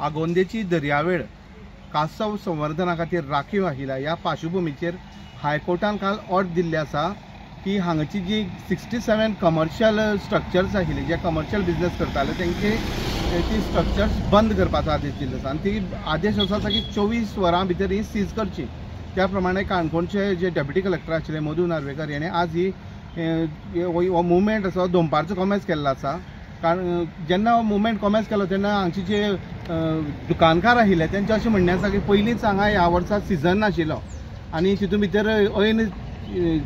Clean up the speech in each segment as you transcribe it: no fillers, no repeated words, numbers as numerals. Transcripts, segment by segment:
आगोंदेची दर्यावेळ कासव संवर्धना खातीर राखीव आशिल्ल्या ह्या पार्श्वभुमीचेर हायकोर्टान काल ऑर्डर दिल्ली आसा की हांगाची जी 67 कमर्शियल स्ट्रक्चर्स आशिल्ली, जे कमर्शियल बिजनेस करताले तेंचे ती स्ट्रक्चर्स बंद करपाचो आदेश दिल्लो आसा आनी ती आदेश असो आसा की 24 वरां भितर ही सीज करची. त्या प्रमाणे काणकोणचे जे डेप्युटी कलेक्टर आशिल्ले मधू नार्वेकर हेणे आज ही हो मुवमेंट आसा दनपारचो कॉमेन्स केल्लो आसा. कारण जेन्ना हो मुवमेंट कॉमेन्स केलो तेन्ना हांगचे जे दुकानकार आशिल्ले तेंचें अशें म्हणणें आसा की पयलींच हांगा ह्या वर्सा सिजन नाशिल्लो आनी तितून भितर ऐन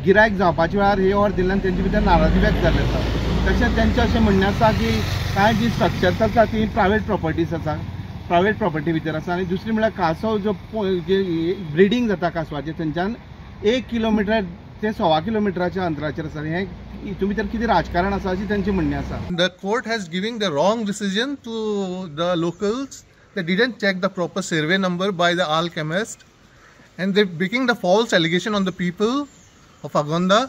गिरायक जावपाच्या वेळार ही ऑर्डर दिल्ल्यान तेंचे भितर नाराजी व्यक्त जाल्ली आसा. तशेंच तेंचें अशें म्हणणें आसा की कांय जी स्ट्रक्चर्स आसा ती प्रायवेट प्रॉपर्टीज आसा, प्रायवेट प्रॉपर्टी भितर आसा. आनी दुसरी म्हळ्यार कासव जो ब्रिडींग जाता कासवाचें थंयच्यान 1 किलोमिटर ते 1.25 किलोमिटराच्या अंतराचेर आसा. हें हितून भितर कितें राजकारण आसा अशें तेंचें म्हणणें आसा. The court has giving the wrong decision to the locals. They didn't check the proper survey number by the alchemist and they making the false allegation on the people of Agonda.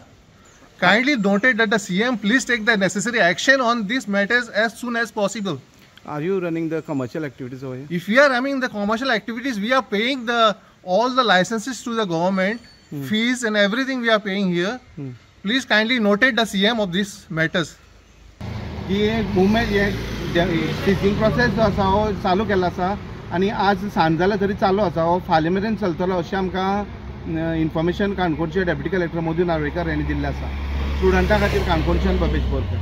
Kindly noted that the CM please take the necessary action on these matters as soon as possible. Are you running the commercial activities over here? If we are running the commercial activities, we are paying the all the licenses to the government, fees and everything we are paying here. Please kindly notate the CM of these matters. की movement हे seizing process जो आसा हो चालू केल्लो आसा आनी आज सांज जाल्यार तरी चालू आसा, हो फाल्यां मेरेन चलतलो अशें आमकां इन्फॉर्मेशन काणकोणचे डेप्युटी कलेक्टर मधू नार्वेकर यांनी दिल्लें आसा. स्टुडंटा खातीर काणकोणच्यान बबेश बोरकर.